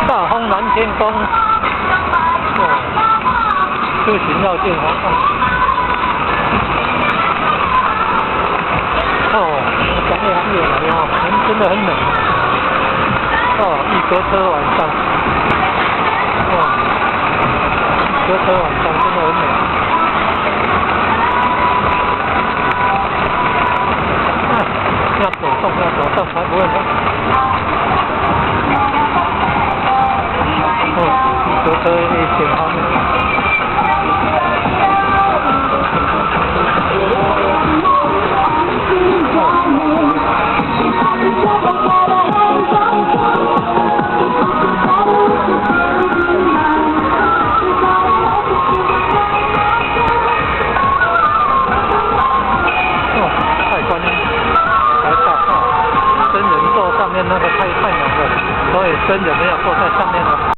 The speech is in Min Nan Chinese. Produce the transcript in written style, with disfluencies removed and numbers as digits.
大風南天宮，哦，出行繞境哦。哦，講越越來哦，很真的很美。哦，鶯歌車晚上，哦，鶯歌車晚上真的很美。啊，要走動，要走動才不會冷。哦，鶯歌車一前方。哦，太觀來到哦，真人坐上面那個太猛了，所以真人沒有坐在上面了。